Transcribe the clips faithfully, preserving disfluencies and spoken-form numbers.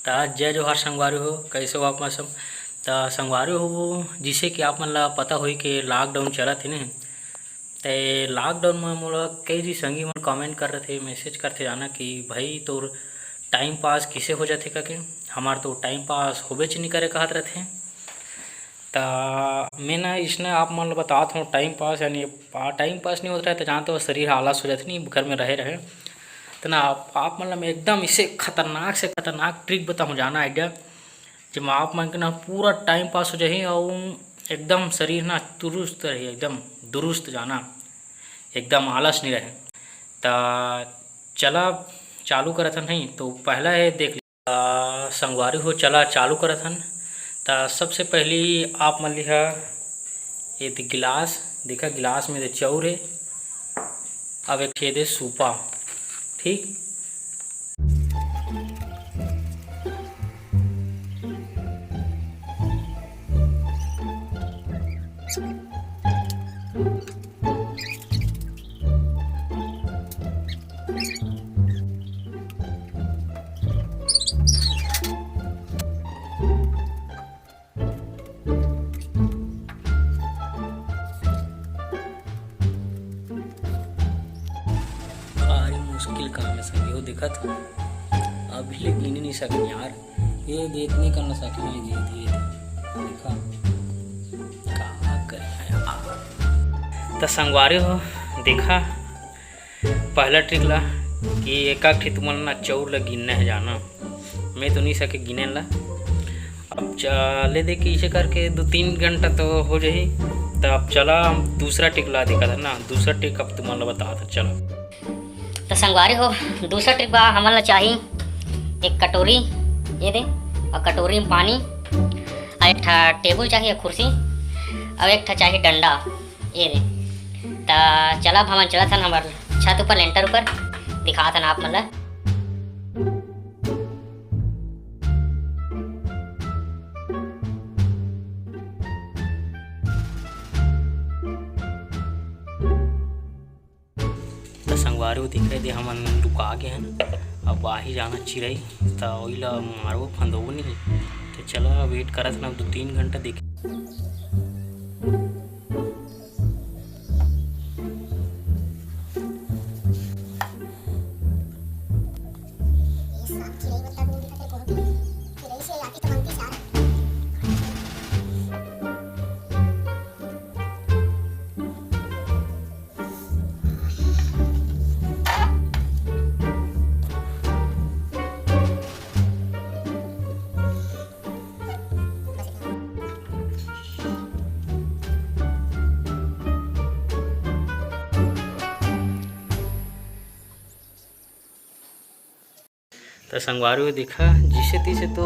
त जय जोहार संगवारी हो, कइसे हो आप मन सब? त संगवारी हो, जइसे कि आप मन ला पता होही के लॉकडाउन चलत हे ने, ते लॉकडाउन म मोला कई झी संगी मन कमेंट करत रथे, मैसेज करथे जाना कि भाई तोर टाइम पास किसे हो जाथे कहिके। हमार तो टाइम पास होबेच नइ करे कहत रथे। त मैं ना इसने आप मन ल बतात हूँ, टाइम पास यानी पा-, टाइम पास नहीं होता है तो जानते हो शरीर आलस हो जाते नहीं घर में रहे रहे। तो ना आप, आप मतलब एकदम इसे खतरनाक से खतरनाक ट्रिक बताऊँ जाना आइडिया, जेमा आप मन के ना पूरा टाइम पास हो जाही और एकदम शरीर ना दुरुस्त रही, एकदम दुरुस्त जाना, एकदम आलस नहीं रहे। त चला चालू करत हन, नहीं तो पहला है देख। त संगवारी हो, चला चालू करत हन। त सबसे पहली आप मन लिहा ये दे गिलास, देखा गिलास में दे चाउर हे, अब एक ठे दे सूपा, ठीक। भारी मुश्किल काम है संगी हो, देखत हो, अभी ले गिन नहीं सकन यार। ये दे इतने कर ना सके, ये दे, दे, देखा, का करे यार। त संगवारी हो, देखा, पहला ट्रिक ला कि एक आध ठे तुमन ला चाउर ला गिनना है जाना, मैं तो नहीं सके गिने ला। अब चले दे कि इसे करके दो तीन घंटा तो हो जाही। त अब चला हम दूसरा ट्रिक ला देखा था ना, दूसरा ट्रिक अब तुमन ला बता था, चला। त संगवारी हो, दूसरा ट्रिक बा, हमन ला चाही एक कटोरी, ये दे, और कटोरी में पानी, और एक ठा टेबुल चाही, एक कुर्सी, और एक ठा चाही डंडा, ये दे। त चला, अब हमन चलत हन हमर छत ऊपर, लेंटर ऊपर, दिखात हन आप मन ला। त संगवारी हो, दिखे दे हमन लुका गे हन। अब आही जाना चिरई, त ओही ला मारबो फंदोबो नहीं। त चला वेट करत हन, अब दो तीन घंटा देखे। त संगवारी हो देखा, जिसे तिसे तो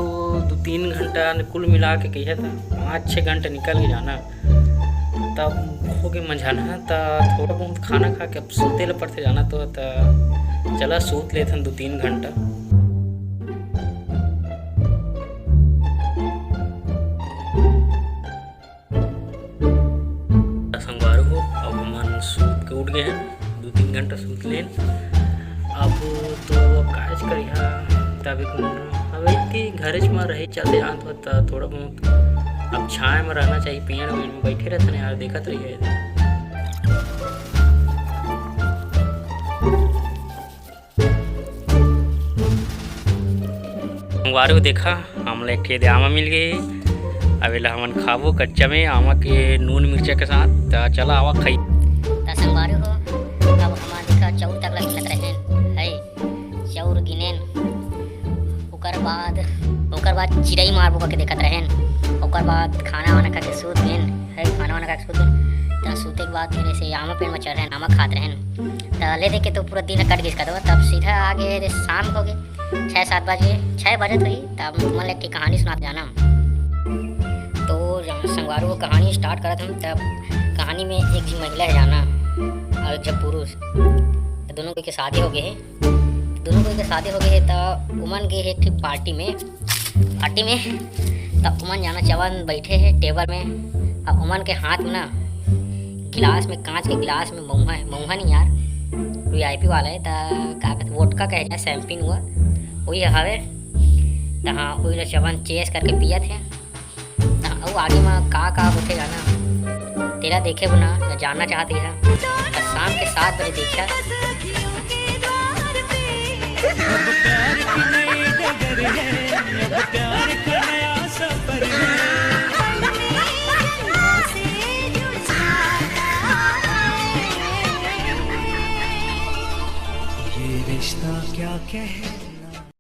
दो तीन घंटा कुल मिला के कहिए त पाँच छः घंटा निकल के जाना। तब हो गे मंझाना, त थोड़ा बहुत खाना खा के अब सूते ल पड़थे जाना, तो त चला सूत लेथन दो तीन घंटा। संगवारी हो, अब हमन सूत के उठ गे हन, दो तीन घंटा सूत लेन। अब तो अब काज करिहा, तब एक अब इतनी घरेच म रहे चलते जात हो, त थोड़ा बहुत अब छाँय म रहना चाहिए, पेड़ वेड़ में बैठे रहते ना यार, देखत रहिए। संगवारी हो देखा, हमला एक ठे दे आमा मिल गे। अब एला हमन खाबो कच्चा में आमा के नून मिर्चा के साथ। त चला आवा खाई। त संगवारी हो, अब हमन देखा चाउर तक ला गिनत रहेन, है चाउर गिनेन, ओकर बाद, ओकर बाद चिरई मारबो करके देखत रहेन, ओकर बाद खाना वाना खा के सूत गेन, है खाना वाना खा के सूत गेन। त सूते के बाद फिर ऐसे आमा पेड़ में चढ़ रहेन, आमा खात रहेन। त ले देख के तो पूरा दिन कट गिस का दो, तब सीधा आगे रे शाम हो गे। छः सात बजे, छः बजे तो ही, तब तुमन ला एक ठे कहानी सुनात जाना। तो संगवारी हो कहानी स्टार्ट करत हन, तब कहानी में एक झी महिला है जाना और एक झी पुरुष, तो दोनों कोई के शादी हो गए है। दोनों कोई के शादी हो गए है, तो उमन गए है एक ठे पार्टी में, पार्टी में, तो उमन जाना चवन बैठे है टेबल में, और उमन के हाथ में ना गिलास में, कांच के गिलास में मऊहा है, मऊहा नहीं यार, वी आई पी वाला है, त का कहते, वोडका कहे जाए, शैम्पेन हुआ, वही हवे। तहाँ उही ल चवन चेस करके पियत हे। तहाँ अउ आगे म का का होथे गाना, तेला देखे बर ना जानना चाहत रहिहा, त शाम के सात बजे देखिहा। अब प्यार की नई डगर है, अब प्यार का नया सफर है। ये रिश्ता क्या कह